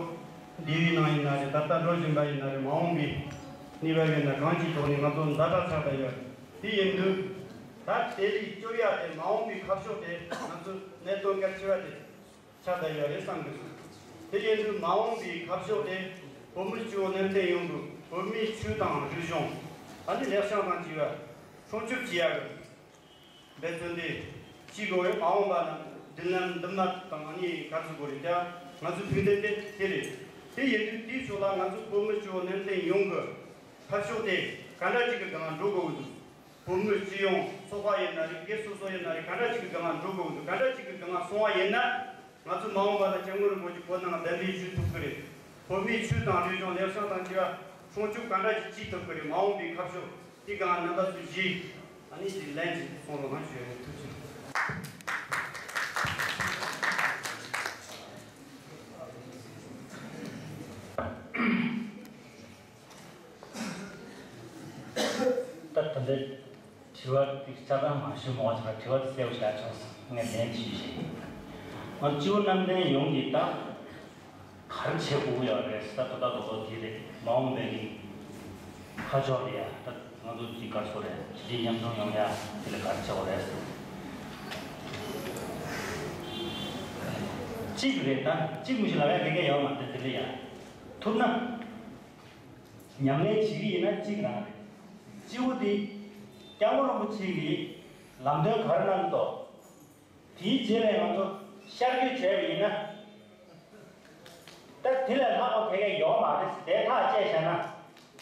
འདས་པའི་ནང་ཡིན་ན་རེད། ད་ལྟ་འགྲོ་བཞིན་པ་ཡིན་ན་རེད། མ་འོངས་པའི་གནས་བབ་ཡིན་ན་གང་ཅིའི་ཐོག་ནས་ང་ཚོ་ཛ་དྲག་ཆགས་བསྡད་ཡོད་རེད། དེ་ཡིན་དུས་ད་དེ་ལས་སྐྱོབ་ཡ་དེ། མ་འོངས་པའི་ཁ་ཕྱོགས་དེ་ང་ཚོ་གནད་དོན་གལ་ཆེ་བ་དེ་ཆགས་བསྡད་ཡོད་རེད་བསམ་གི་འདུག་དེ་ཡིན་དུས་མ་འོངས་པའི་ཁ་ཕྱོགས་དེ་བོད་མི་སྤྱི་བོ་ནན་ཏན་ཡོང་དགོས། བོད་མིའི་ཆོས་དང་རིག་གཞུང་། ཨ་ནི་ལེགས་བྱང་དང་བཅས་པ་སྲུང་སྐྱོབ་བྱེད་ཡ་གི་འབད་བརྩོན་དེ་བྱེད་དགོས་པས། མ་འོངས་པ་ན་མདུན་ལམ་འདུན་མ་དང་། ཨ་ནི་ག་ཚོད་དགོས་རེད། ད་ང་ཚོའི་ཕུགས་འདུན་དེ་དེ་རེད། དེ་ཡིན་དུས་དེའི་ཕྱོགས་ལ་ང་ཚོ་བོད་མི་སྤྱི་བོ་ནན་ཏན་ཡོང་གི། ཁ་ཕྱོགས་དེ་ག་འདྲ་ཅིག་གི་སྒང་འགྲོ་དགོས་ཀྱི་འདུག་བོད་མི་སྤྱི་ཡོངས་ཚོགས་པ་ཡིན་ན་རེད། སྒེར་སོ་སོ་ཡིན་ན་རེད། ག་འདྲ་ཅིག་གི་སྒང་འགྲོ་དགོས་ཀྱི་འདུག་ག་འདྲ་ཅིག་གི་སྒང་སོང་བ་ཡིན་ན། ང་ཚོ་མ་འོངས་པ་ལ་སྐྱབས་མགོན་རིན་པོ་ཆེ་བོད་ནང་གདན་འདྲེན་ཞུ་ཐུབ་ཀྱི་རེད། བོད་མིའི་ཆོས་དང་རིག་གཞུང་། ལེགས་བྱང་དང་བཅས་པ་སྲུང་སྐྱོབ་ག་འདྲ་ཅིག་བྱེད་ཐུབ་ཀྱི་རེད། མ་འོངས་པའི་ཁ་ཕྱོགས་དེ་སྒང་རྣམ་པ་ཚོས་གཞི་ཨ་ནི་ཅིག་ལན་ཅིག་གསུང་རོགས་གནང་ཞུ་ཡ་ཡིན། ཐུགས་རྗེ་ཆེ། ད་ད་ལྟའི་དྲི་བ་དེ་ཆ་ཚང་མ་ཞུ་མ་བྱས་པར་དྲི་བ་དེ་གསལ་པོ་ཞིག་ཆགས་སོང་། ངས་ལན་ཞུས་ཤིག་ང་སྤྱི་བོ་རྣམ་ལྡན་ཡོངས་ཀྱིས་ད་ག་རེ་བྱེད་དགོས་ཀྱི་ཡོད་རེད་ཟེར། ད་ད་ལྟ་རྡོག་རྡོག་དེ་རེད། མ་འོངས་པའི་གི་ཁ་ཕྱོགས་དེ་ཡ། ད་ང་ཚོ་གཅིག་ག་རེ་ཟེར་དགོས་རེད། གཞི་རྒྱ་མཉམ་འཛོམས་ཡོང་ཡ་དེ་ལ་ག་རེ་བྱེད་དགོས་རེད་ཟེར། གཅིག་རེད། ད་གཅིག་མི་ཞིག་ལབ་ཡ་ག་གེ་ཡོད་མ་རེད། དེ་ལ་ཡ་ཐུབ་ན། ཉམས་ལེན་བྱེད་ཀྱི་ཡིན་ན་གཅིག་རང་རེད། གཅིག་པོ་དེ་སྐྱབས་མགོན་རིན་པོ་ཆེ་གི་ལམ་སྟོན་ག་རེ་གནང་གི་འདུག་དེའི་རྗེས་ལ་ང་ཚོ་ཤར་བསྐྱོད་བྱས་པ་ཡིན་ན། ད་དེ་ལས་ལྷག་པ་ག་གེ་ཡོད་མ་རེད། དེ་ཐག་བཅད་བཞག་ན།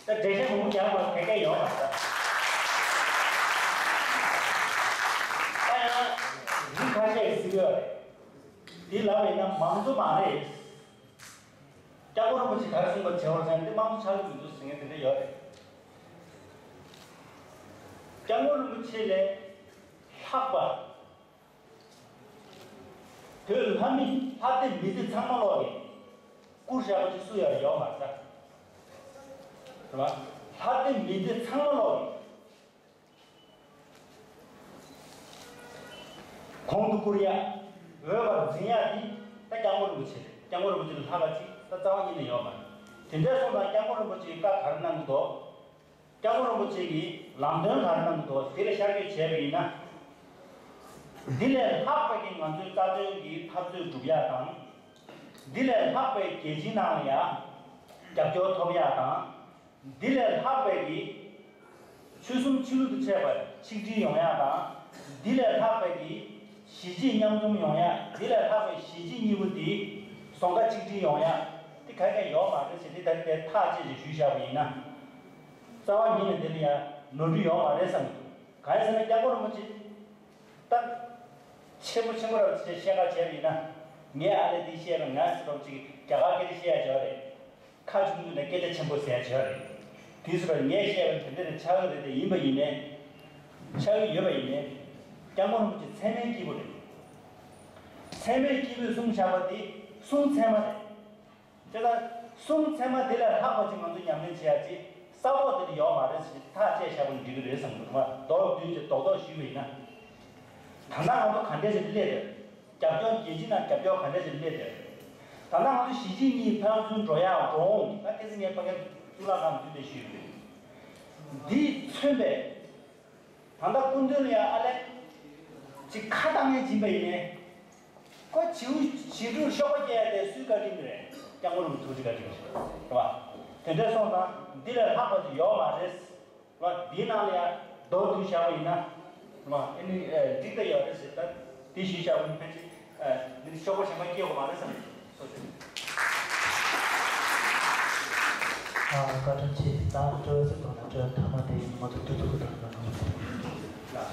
ད་འགྲེལ་བཤད་མང་པོ་རྒྱག་དགོས་ག་གེ་ཡོད་མ་རེད། ད་ཡང་རིགས་ཁ་ཤས་ཀྱིས་ཟེར་གྱི་ཡོད་རེད། དེ་ལབ་པ་ཡིན་ན་མང་གཙོ་མ་རེད། སྐྱབས་མགོན་རིན་པོ་ཆེ་ག་རེ་གསུངས་པ་བྱེད་པར་བྱས་ན་འདི་དམངས་གཙོ་ཆགས་ཀྱི་མི་འདུག་ཟེར་མཁན་དེ་འདྲ་ཡོད་རེད། སྐྱབས་མགོན་རིན་པོ་ཆེ་ལས་ལྷག་པ། བོད་ལྷ་མི་ལྷ་སྡེ་མི་སྡེ་ཚང་མ་ལོག་གི་སྐུ་བཞག་པ་ཅིག་སུ་ཡང་ཡོད་མ་རེད། རེད་བ། ལྷ་སྡེ་མི་སྡེ་ཚང་མ་ལོག་གི་གོང་དུ་བཀུར་ཡ། འོས་པར་འཛིན་ཡ་འདི་ད་སྐྱབས་མགོན་རིན་པོ་ཆེ་རེད། སྐྱབས་མགོན་རིན་པོ་ཆེ་ལས་ལྷག་པ་ཅིག་ད་རྩ་བ་ཉིད་ནས་ཡོད་མ་རེད། དེ་འདྲ་སོང་ཙང་སྐྱབས་མགོན་རིན་པོ་ཆེས་བཀའ་ག་རེ་གནང་གི་འདུག་སྐྱབས་མགོན་རིན་པོ་ཆེ་གིས་ལམ་སྟོན་ག་རེ་གནང་གི་འདུག་དེ་ལ་ཤར་བསྐྱོད་བྱས་པ་ཡིན་ན། འདི་ལས་ལྷག་པའི་གི་ང་ཚོའི་རྩ་དོན་གྱི་འཐབ་རྩོད་སྒྲུབ་ཡ་དང་། འདི་ལས་ལྷག་པའི་རྒྱལ་སྤྱིའི་ནང་ལ་ཡ་རྒྱབ་སྐྱོར་ཐོབ་ཡ་དང་། འདི་ལས་ལྷག་པའི་གི་ཆོལ་གསུམ་ཆོས་ལུགས་དང་བཅས་པ་ཆིག་སྒྲིལ་ཡོང་ཡ་དང་། འདི་ལས་ལྷག་པའི་གི་གཞིས་བྱེས་མཉམ་འཛོམས་ཡོང་ཡ། འདི་ལས་ལྷག་པའི་གཞིས་བྱེས་གཉིས་པོ་དེ་ཟུང་ཁ་གཅིག་སྒྲིལ་ཡོང་ཡ། དེ་ག་གེ་ཡོད་མ་རེད་ཟེར་དེ་ད་རེས་དེ་ཐག་བཅད་ཅིག་ཞུས་བཞག་པ་ཡིན་ན། རྩ་བ་ཉིད་ནས་དེ་ལ་ཡང་ནོར་འཁྲུལ་ཡོད་མ་རེད་བསམ་གྱི་འདུག་གང་ཡིན་ཟེར་ན་སྐྱབས་མགོན་རིན་པོ་ཆེ་ད་ཆེན་པོ་ཆེན་པོ་རབ་ཅིག་བཤད་ཁ་བྱས་པ་ཡིན་ན། ངས་ཨ་ལས་འདི་བཤད་པ་ང་ཟེར་བ་ཅིག་རྒྱ་གར་སྐད་ཆ་བཤད་ཡ་བྱས་པ་རེད། ཁ་ཆུང་ཆུང་ནས་སྐད་ཆ་ཆེན་པོ་ཟེར་ཡ་བྱས་པ་རེད། དེ་ཟེར་བ་ངས་བཤད་པ་དེ་འདྲ་རེད་ཆགས་ཀྱི་རེད། དེ་ཡིན་པ་ཡིན་ནའི། ཆགས་ཀྱི་ཡོད་པ་ཡིན་ནའི། སྐྱབས་མགོན་རིན་པོ་ཆེ་ཚད་མའི་སྐྱེས་བུ་རེད། ཚད་མའི་སྐྱེས་བུས་གསུངས་བཞག་པ་དེ་གསུང་ཚད་མ་རེད། དེ་ལྟར་གསུང་ཚད་མ་དེ་ལས་ལྷག་པ་ཅིག་ང་ཚོ་ཉམས་ལེན་བྱེད་ཡ་ཅིག་ས་ཐོག་དེ་ལ་ཡོད་མ་རེད་ཟེར་ཐག་བཅད་བཞག་པ་ནི་འགྲིག་གི་རེད་བསམ་གྱི་འདུག་མ། མདོར་བསྡུས་ཏེ་རྡོག་རྡོག་ཞུས་པ་ཡིན་ན། ད་ལྟ་ང་ཚོ་ག་འདྲས་ཞིག་སླེབས་རེད། རྒྱབ་སྐྱོར་རྒྱལ་སྤྱི་ནང་རྒྱབ་སྐྱོར་ག་འདྲས་ཞིག་སླེབས་རེད། ད་ལྟ་ང་ཚོ་གཞིས་བྱེས་གཉིས་ཕན་ཚུན་འགྲོ་ཡ་འགྲོ་འོང་གི་ད་ཁ་སང་ངས་ཕ་གིའི་གཙུག་ལག་ཁང་དུས་དེ་ཞུས་པ་རེད། འདིས་མཚོན་པའི། ད་ལྟ་སྐུ་མདུན་ལ་ཡང་ཨ་ལས་ཅིག་ཁ་བཏང་ངེས་སྦྱིན་པ་ཡིན་ནའི། ཁོ་བྱིའུ་བྱིའུ་ཕྲུག་གཤོག་པ་སྐྱེ་ཡ་དེ་སུའི་བཀའ་དྲིན་རེད། སྐྱབས་མགོན་རིན་པོ་ཆེའི་བཀའ་དྲིན་རེད་བ། དེ་འདྲ་སོང་ཙང་འདི་ལས་ལྷག་པ་ཅིག་ཡོད་མ་རེད་བ། འདིའི་ནང་ལ་ཡང་མདོར་བསྡུས་བཞག་པ་ཡིན་ན་བ། ཨ་ནི་འགྲིག་ད་ཡོད་རེད་ཟེར། ད་དེ་ཞུས་བཞག་པ་ཡིན་ཕལ་ཆེར་འདི་གཤོག་པ་གཞན་པ་སྐྱེ་དགོས་མ་རེད་བསམ་སོ་ཞེས། ཨ། བཀའ་དྲིན་ཆེ། ད་སྤྲོ་བ་ཟེར་དང་ན་སྤྲོ་བ་ཐ་མ་དེ་ཡིན། མ་གཏོགས་དུས་ཚོད་ཀྱི་ཐོག་ནས་ལ་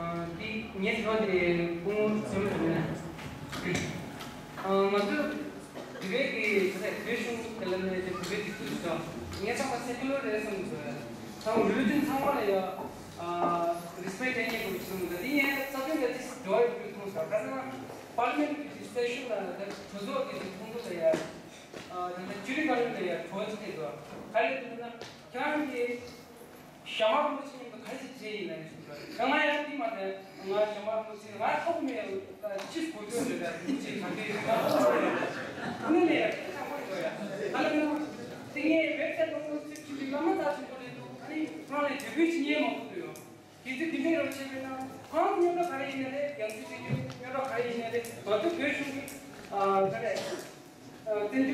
ནང་། དེ་ངའི་དྲི་བ་དེ་སྐུ་ངོ་ཚེ་རིང་ལགས་ནས། ང་ཚོ་དེ་བས་ཀྱི་ད་ལྟ་བོད་གཞུང་གི་ལམ་ནས་དེ་བོད་པའི་སྒྲིག་འཛུགས་སུ་ངས་བསམ་པ་སེ་ཀུ་ལར་རེད་བསམ་གྱི་འདུག་ད་རེ་ལི་ཇན་ཚང་མ་ལ་ཡ་རེ་སི་པེག་སྤྲད་མཁན་པོ་ཞིག་བསམ་གྱི་འདུག་དེ་ངས་རྩ་དོན་ལ་ཏིས་འགྲོ་བའི་བུ་མཐོང་ས་ཁ་སང་པར་ལི་མེན་གྱི་སེ་ཤོན་ལ་ད་གྲོས་ཚོགས་ཀྱི་ཚོགས་འདུ་ལ་ཡ་ད་ལྟ་ཇུ་རི་ཀ་རི་ལ་ཡ་གྲོས་ཚོགས་དེ་འདུག་ག་རེ་འདུག་ན་ཁྱེད་རང་གི་ཞྭ་དམར་རིན་པོ་ཆེ་མཉམ་དུ་ག་རེ་ཞིག་བྱས་ཡིན་ལབ་ཞུ་གི་ཡོད། ང་ཡང་འདི་མ་རེད། ང་ཞྭ་དམར་རིན་པོ་ཆེ་ང་ཐོག་མེད་ད་ཕྱིས་གོ་སྐྱོན་རེད། ད་རིན་པོ་ཆེ་ག་འདྲས་ཡོད་ན་ཐོག་མེད་རེད། དངོས་གནས་ཡང་དེ་ཚང་མ་ཡོད་ཡ། ད་ལྟ་ང་དེ་ངས་ཝེབ་སའིཊ་ནང་ཚུད་ཕྱིན་པའི་བླ་མ་རྩ་ཆེན་པོ་རེད་འདུག་ཨ་ནི་ཁོ་རང་ལ་འབོད་སྐུལ་བྱེད་མཁན་མང་པོ་འདུག་ཡོད། དེ་ཚོ་དེ་འདྲའི་རོགས་བྱས་པས་ན་གང་སྙོན་གྲགས་ག་རེ་ཡིན་ན་རེད། རྒྱང་སྲིང་བྱེད་རྒྱུ་སྙོན་གྲགས་ག་རེ་ཡིན་ན་རེད། ང་ཚོ་བོད་གཞུང་གི་ཨ་ག་རེ་ཨ་བཙན་བྱོལ་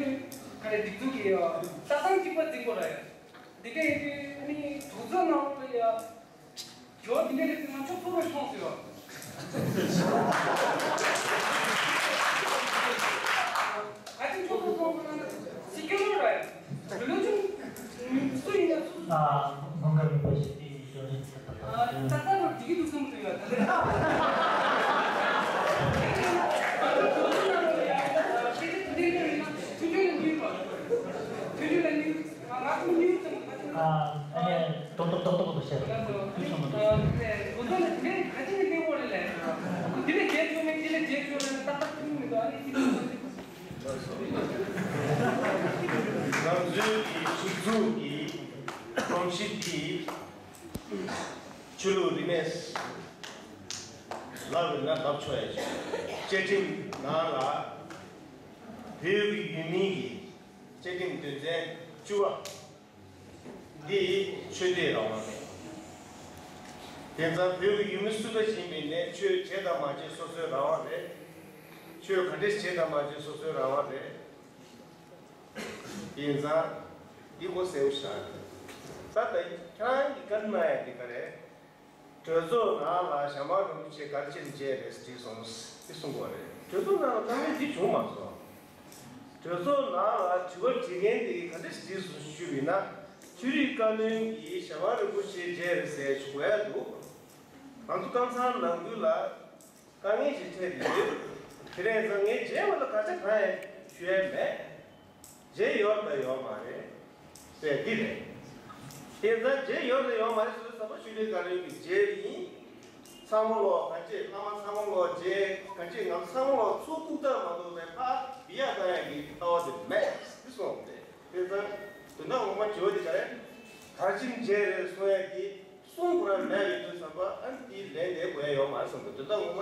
ག་རེ་སྒྲིག་འཛུགས་ཀྱི་ཨ་ལྟ་སྟངས་གཅིག་པ་འཛིན་དགོས་ར་ཡོད། འདི་ག་ཡིན་དུས་ཨ་ནི་གྲོས་ཚོགས་ནང་ལ་ཡ་ཇོ་འདི་འདྲ་རེད་ཟེར་ན་ཆོག་ཐུབ་ར་མཐོང་ཟེར་བ། ག་ཅིག་ཆོག་ཐུབ་མཐོང་ཟེར་ན་སྲིད་སྐྱོང་ར་ཡ། བོད་ལོ་ཆུང་སུ་ཡིན་ན་སུ་སུ། ཨ་མང་ག་རིན་པོ་ཆེ་དེ་ཡིན་ཞོར་ཞིག་ད་ལྟ་ད་ལྟ་རུ་འགྲིག་གི་འདུག་བསམ་གྱི་ཡོད་ད་ལྟ། ང་ཚོ་གྲོས་ཚོགས་ནང་ལ་ཡ་སྐད་ཆ་དེ་འདྲ་ཡིན་ན་མཐུན་སྒྲིལ་ལ་ནུས་པ། མཐུན་སྒྲིལ་ལ་ནུས། ང་ང་ཚོ་ནུས་ཙམ་ང་ཚོ། ཨ་ཨ་ནི་རྡོག་རྡོག་རྡོག་རྡོག་ཏུ་བཤད་རོགས། དུས་ཚང་མ་དུས་ཚང་མ། ང་ཚོ་ལ་དེ་ནས་ག་ཅི་ནས་ལྟེ་བ་རེད་ལས། དེ་ལས་རྒྱལ་ཆུང་མེད་དེ་ལས་རྒྱལ་ཆུང་རེད་ན་ཏག་ཏག་ཐུབ་མི་འདུག་ཨ་ནི་དེ་ནས། ང་ཚོའི་གི་སྒྲིག་འཛུགས་ཀྱི་གོམས་གཤིས་འདི་ཆོས་ལུགས་རིས་མེད་ལབ་ཡོད་ན་ལབ་ཆོག་ཡ་ཅིག་བཅའ་ཁྲིམས་ནང་ལ་བོད་ཀྱི་ཡུལ་མིའི་གི་བཅའ་ཁྲིམས་དོན་ཚན་བཅུ་པ། འདི་ཆོས་དད་རང་དབང་རེད། དེ་ཙང་བོད་ཀྱི་ཡུལ་མི་སུ་འདྲ་ཞིག་ཡིན་པའི་ནས་ཆོས་བྱེད་དང་མ་བྱེད་སོ་སོའི་རང་དབང་རེད། ཆོས་ག་འདྲ་བྱེད་དང་མ་བྱེད་སོ་སོའི་རང་དབང་རེད། དེ་ཙང་འདི་གོ་གསལ་པོ་ཞིག་རེད། ད་ལྟ་ཁྱེད་རང་གིས་བཀའ་འདྲི་གནང་ཡ་འདི་ག་རེད། གྲོས་ཚོགས་ནང་ལ་ཞྭ་དམར་རིན་པོ་ཆེ་ག་རེ་བྱས་ནས་མཇལ་རེད་ཟེར་དྲིས་སོང་། དེ་གསུང་དགོས་རེད། གྲོས་ཚོགས་ནང་ལ་བཀའ་མོལ་འདི་བྱུང་མ་སོང་། གྲོས་ཚོགས་ནང་ལ་དྲི་བ་དྲི་མཁན་དེ་ག་འདྲ་ཞིག་དྲིས་སོང་ཞུས་པ་ཡིན་ན། ཆོས་རིག་བཀའ་བློན་གྱིས་ཞྭ་དམར་རིན་པོ་ཆེ་མཇལ་རེད་ཟེར་ཞུ་དགོས་ཡ་འདུག་ང་ཚོ་ཀམ་ཚང་ནང་ཁུལ་ལ་དཀའ་ངལ་ཞིག་འཕྲད་ཀྱི་ཡོད། དེ་རེད་ཙང་ངས་མཇལ་བ་ལ་དགག་བྱ་གང་ཡང་ཞུ་ཡ་མེད། མཇལ་ཡོད་དང་ཡོད་མ་རེད་ཟེར་འདི་རེད། དེ་ཙང་མཇལ་ཡོད་དང་ཡོད་མ་རེད་ཟེར་ཟམ་པ་ཆོས་སྒྲོན་བཀའ་བློན་གྱིས་མཇལ་ཡིན། ཚང་མ་ལོག་ག་ཅེས་བླ་མ་ཚང་མ་ལོག་མཇལ་ག་ཅེས་ང་ཚང་མ་ལོག་ཚོགས་ཁུག་རྟགས་མ་གཏོགས་པའི་ཕ་བི་ཡ་བཏང་ཡ་གི་ལྟ་བ་དེ་མེད་འདི་སོང་སྟེ། དེ་ཙང་དོན་དག་ངོ་མ་བྱེད་པ་དེ་ག་རེད། ག་ཅིག་མཇལ་རེད་གསུང་ཡ་གི་གསུང་དགོས་ར་མེད་པའི་དུས་ཙམ་པ་ཨ་ནི་དེའི་ལན་དེ་དགོས་ཡ་ཡོད་མ་རེད་བསམ་འདུག་དོན་དག་ངོ་མ་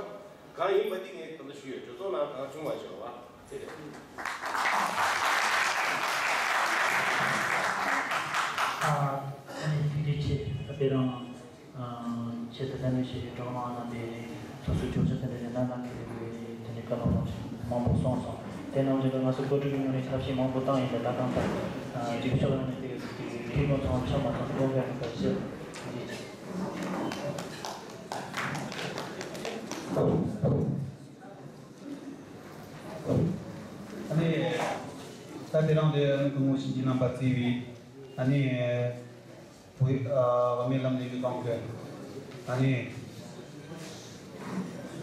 གང་ཡིན་པ་འདི་ངས་ད་ལྟ་ཞུས་ཡོད། གྲོས་ཚོགས་ནང་གང་བྱུང་བ་ཞིག་རེད་བ། དེ་རེད། ཨ་ཨ་ནི་ཐུགས་རྗེ་ཆེ། ད་དེ་རིང་ཨ་ཆེད་དུ་གདན་འདྲེན་ཞུས་པའི་གྲོགས་མང་རྣམ་པས་སོ་སོའི་བརྗོད་བྱ་དེ་འདྲ་ནས་གནང་གནང་གི་རེད། དེ་འདྲའི་བཀའ་སློབ་མང་པོ་གསུངས་སོང་། དེ་ནང་བཞིན་དུ་ང་ཚོ་བཀོད་སྒྲིག་གི་ངོས་ནས་ཐབས་ཤེས་མང་པོ་བཏང་ཡིན་པ་ད་གང་ལྟར་ཨ་ཅིག་ཕྱོགས་ཡོངས་ནས་དེ་གའི་དེ་གའི་ཐུགས་སྣང་ཚང་མ་ཆ་མ་ཚང་དགོངས་པ་ཡིན་པ་ཞུ། ཨ་ནི་ད་དེ་རིང་འདི་སྐུ་ངོ་བྱིན་གྱིས་རྣམ་པ་གཙོས་པའི་ཨ་ནི་བོད་ཨ་བོད་མི་ལམ་ལུགས་ཀྱི་ཏང་གི་ཨ་ནི་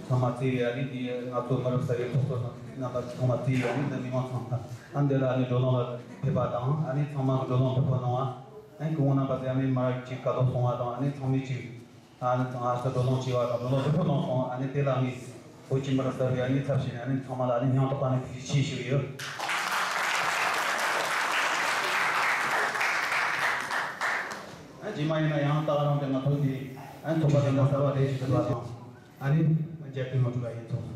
ཚང་མ་གཙོས་པའི་ཨ་ནི་འདི་ང་ཚོ་མི་རབས་གསར་བའི་ཚོགས་གཙོ་རྣམ་པ་ཚང་མ་གཙོས་པའི་ཨ་ནི་འདི་མི་མང་ཚང་མ་ཨ་འདི་ལ་ཨ་ནི་བགྲོ་གླེང་ལ་ཕེབས་པ་དང་ཨ་ནི་ཚང་མ་གི་བགྲོ་གླེང་ཕེབས་པ་གནང་བ་ཨ་ནི་སྐུ་ངོ་རྣམ་པ་ཚོས་ཨ་ནི་མར་ཅིག་བཀའ་སློབ་གསུང་བ་དང་ཨ་ནི་ཚང་མས་ཅིག་ཨ་ནི་ཚང་ང་ཚོ་བགྲོ་གླེང་བྱས་པ་དང་བགྲོ་གླེང་ཕུལ་ཕུལ་གནང་སོང་། ཨ་ནི་དེ་ལ་ངས་བོད་ཀྱི་མི་རབས་གསར་པའི་ཨ་ནི་ཚབ་བྱས་ནས་ཨ་ནི་ཚང་མ་ལ་ཨ་ནི་སྙིང་ཐག་པ་ནས་ཐུགས་རྗེ་ཆེ་ཞུ་གི་ཡོད། ཨ་རྗེས་མ་ཡིན་ན་ཡང་ད་ག་རང་དེ་ང་ཚོ་འདི་ཨ་ནི་ཚོགས་པ་དེ་འདྲ་གསར་པ་རེ་ཞིག་ཕུལ་བ་དང་ཨ་ནི་རྒྱབ་སྐྱོར་གནང་ཐུབ་པ་ཡིན་ཐུབ།